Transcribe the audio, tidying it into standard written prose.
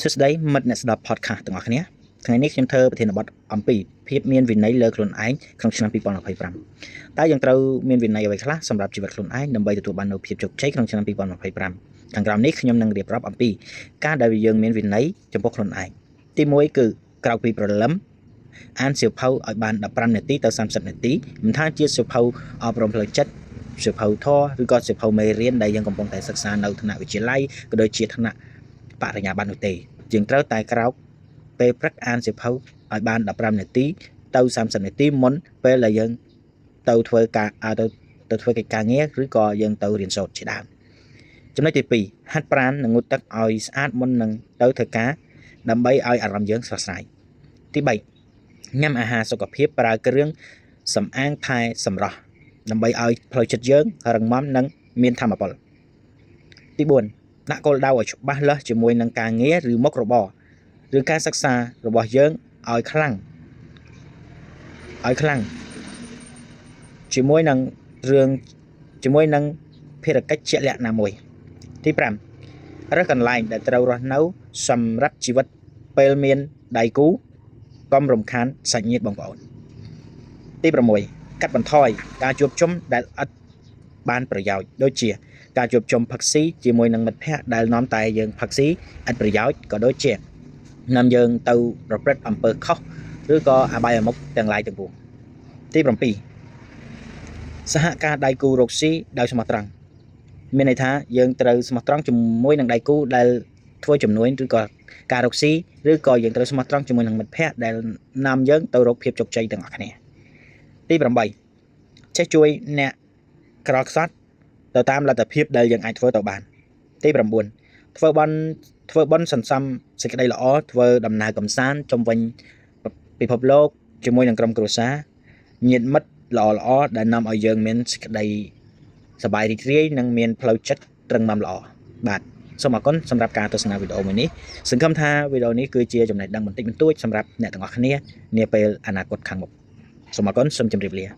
សួស្តីមិត្តអ្នកស្ដាប់ podcast ទាំងអស់គ្នាថ្ងៃនេះខ្ញុំធ្វើប្រធានបទអំពីភាពមានវិន័យលើខ្លួនឯងក្នុងឆ្នាំ2025តើយើងត្រូវមានវិន័យអ្វីខ្លះសម្រាប់ជីវិតខ្លួនឯងដើម្បីទទួលបាននូវភាពជោគជ័យក្នុងឆ្នាំ2025ខាងក្រោមនេះខ្ញុំនឹងរៀបរាប់អំពីការដែលយើងមានវិន័យចំពោះខ្លួនឯងទី1គឺក្រោកពីព្រលឹមអានសៀវភៅឲ្យបាន15នាទីទៅ30នាទីមិនថាជាសៀវភៅអប់រំផ្លូវចិត្តសៀវភៅធម៌ឬក៏សៀវភៅមេរៀនដែលយើងកំពុងតែសិក្សានៅថ្នាក់វិទ្យាល័យក៏ដូចជាថ្នាក់បរិញ្ញាបត្រនោះទេយើងត្រូវតែក្រោកពេលព្រឹកអានសៀវភៅឲ្យបាន15នាទីទៅ30នាទីមុនពេលដែលយើងទៅធ្វើការទៅទៅធ្វើកិច្ចការងារឬក៏យើងទៅរៀនសូត្រជាដើមចំណុចទី2ហាត់ប្រាណនិងងូតទឹកឲ្យស្អាតមុននឹងទៅធ្វើការដើម្បីឲ្យអារម្មណ៍យើងស្រស់ស្រាយទី3ញ៉ាំអាហារសុខភាពប្រើគ្រឿងសម្អាងថែសម្រស់ដើម្បីឲ្យផ្លូវចិត្តយើងរឹងមាំនិងមានធម៌ពលទី4ដាក់គោលដៅឲ្យច្បាស់លាស់ជាមួយនឹងការងារឬមុខរបរឬការសិក្សារបស់យើងឲ្យខ្លាំងឲ្យខ្លាំងជាមួយនឹងរឿងជាមួយនឹងភារកិច្ចជាក់លាក់ណាមួយទី5រើសកន្លែងដែលត្រូវរស់នៅសម្រាប់ជីវិតពេលមានដៃគូកុំរំខានសាច់ញាតិបងប្អូនទី6កាត់បន្ថយការជួបជុំដែលឥតបានប្រយោជន៍ដូចជាការជួបជុំផឹកស៊ីជាមួយនឹងមិត្តភ័ក្តិដែលនាំតែយើងផឹកស៊ីឥតប្រយោជន៍ក៏ដូចជានាំយើងទៅប្រព្រឹត្តអំពើខុសឬក៏អបាយមុខទាំងឡាយទាំងពួងទី7សហការដៃគូរកស៊ីដោយស្មោះត្រង់មានន័យថាយើងត្រូវស្មោះត្រង់ជាមួយនឹងដៃគូដែលធ្វើជំនួញឬក៏ការរកស៊ីឬក៏យើងត្រូវស្មោះត្រង់ជាមួយនឹងមិត្តភ័ក្តិដែលនាំយើងទៅរកភាពជោគជ័យទាំងអស់គ្នាទី8ចេះជួយអ្នកក្រខ្សត់ទៅតាមលទ្ធភាពដែលយើងអាចធ្វើទៅបានទី9ធ្វើបន់ធ្វើបន់សន្សំសេចក្តីល្អធ្វើដំណើរកម្សាន្តជុំវិញពិភពលោកជាមួយនឹងក្រុមគ្រួសារញាតិមិត្តល្អល្អដែលនាំឲ្យយើងមានសេចក្តីសប្បាយរីករាយនិងមានផ្លូវចិត្តត្រឹងមាំល្អបាទសូមអរគុណសម្រាប់ការទស្សនាវីដេអូមួយនេះសង្ឃឹមថាវីដេអូនេះគឺជាចំណេះដឹងបន្តិចបន្តួចសម្រាប់អ្នកទាំងអស់គ្នានាពេលអនាគតខាងមុខសូមអរគុណសូមជម្រាបលា។